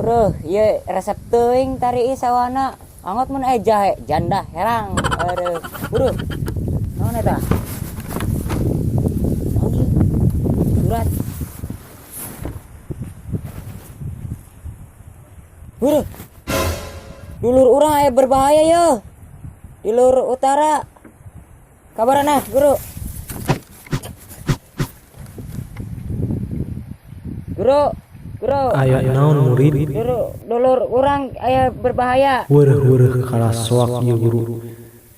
Bro, ieu resep teuing tari sawana. Angot mun aya jahe, janda herang. Aduh, bro. Naon eta? Naon ieu? Surat. Bro. Dulur urang aya berbahaya yo. Di lur utara. Kabarana, Guru? Guru, guru. Aya naon, murid? Guru, dulur urang aya berbahaya. Weureuh-weureuh kalah soak ieu guru.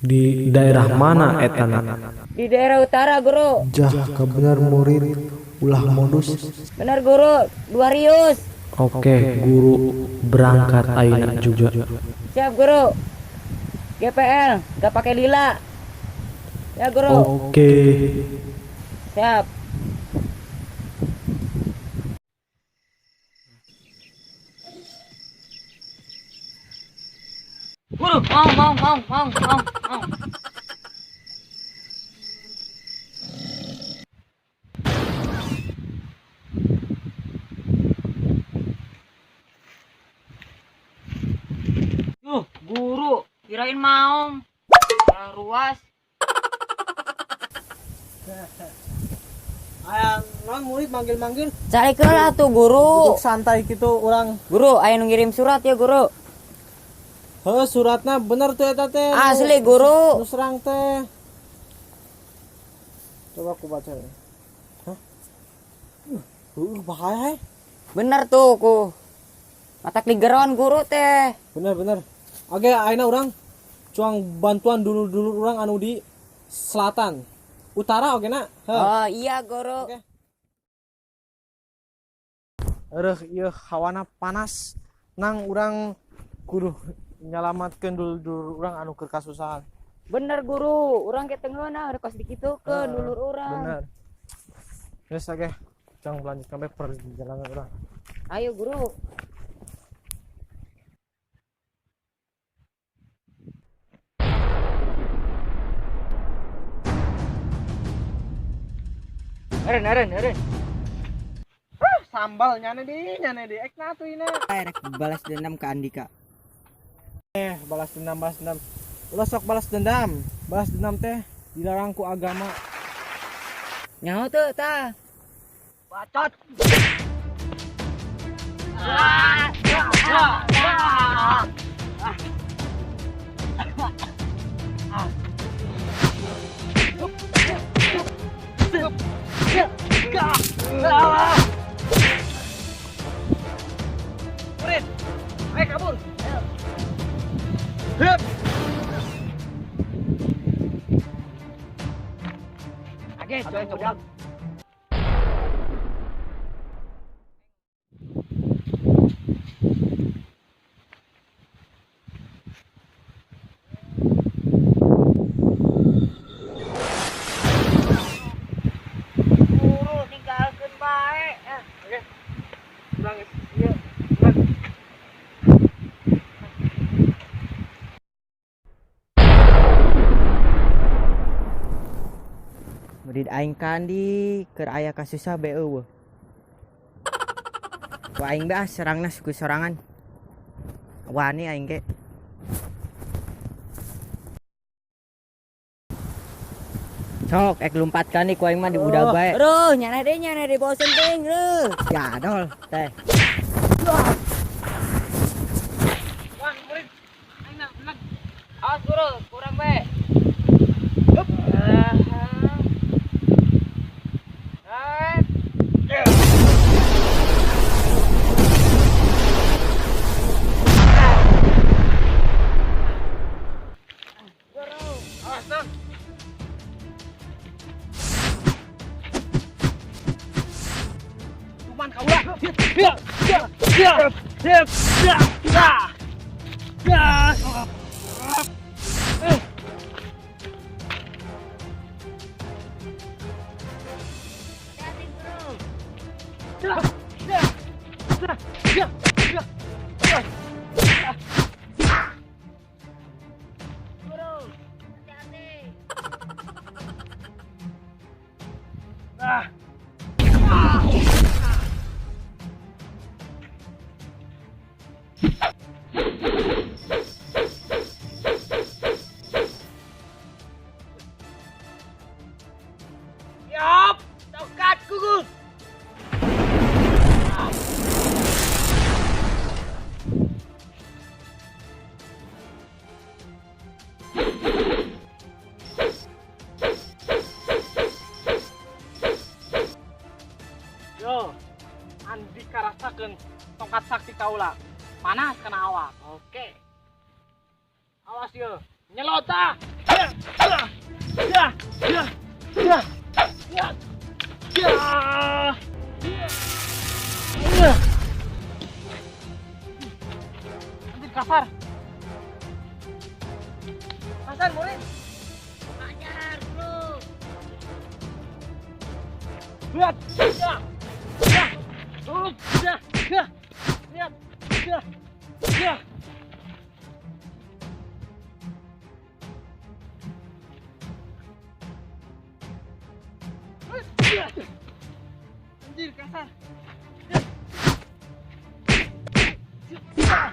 Di daerah mana etana? Di daerah utara, Guru. Jah, kabener murid, ulah modus. Benar, Guru. Dua rius. Oke, guru berangkat ayeuna juga. Siap, Guru. GPL, gak pakai lila. Ya, Guru. Oke. Siap. Guru, mau, mau, mau, mau, mau, mau. Duh, guru, kirain maung. Malah ruas. Aya naon, murid, manggil-manggil? Cari lah tuh, guru. Duduk santai gitu orang. Guru, aya nu ngirim surat ya, guru. Heuh, suratna bener tuh eta teh. Asli, guru. Nu serang teh. Coba aku baca ya. Hah? Bahaya. Bener tuh ku. Matak ligeron guru teh. Bener bener. Oke, ayeuna urang cuang bantuan dulu-dulu urang anu di selatan. Utara oke na? Heuh. Oh iya, guru. Oke. Ereuh ieu hawana panas nang urang kudu nyalamatkeun dulur-dulur urang anu keur kasusahan. Bener, guru, urang ke tengeuna udah kos dikitukeun dulur urang. Bener. Geus, oke. Jangan lanjutkan bae perjalanan urang. Ayo, guru. Eren, eren, eren. Sambal nyane di, nyane di. Ek na tuh ina. Rek balas dendam ke Andika. Eh, balas dendam, balas dendam. Ulah sok balas dendam. Balas dendam teh dilarang ku agama. Nyaho tuh tah. Bacot. Murid, ayo kabur. Hup. Oke, coba coba. Guru tinggalkeun bae. Ah. Oke. Urang ieu. Urang. Murid aing kandi keur aya kasusah be eueuh. Ku aing be ah serangna suku sorangan. Wani aing ge. Sok ek lumpat kandi ku aing mah di budak bae. Aduh, nyana deui nyana deui bosen teuing reuh. Jadol teh. Wah, murid. Aing na, menang. Awas guru, kurang bae. Hup. Awas, Nang. Cuman kau lah. Ya, ya, ya, ya, ya, ya. Ya. Eh. Ya, ya, ya, ya, ya. Guru, hati-hati. Ah. Yo, Andika rasakeun tongkat sakti kaula. Panas kena awak. Oke. Awas yo, nyelot ah. Ya, ya, ya, ya, ya, ya. Ya. Anjir kasar. Kasar murid. Ajar, bro. Lihat. Ya. Ya. Ya. Ya. Lihat. Ya. Ya. Anjir kasar. Ya.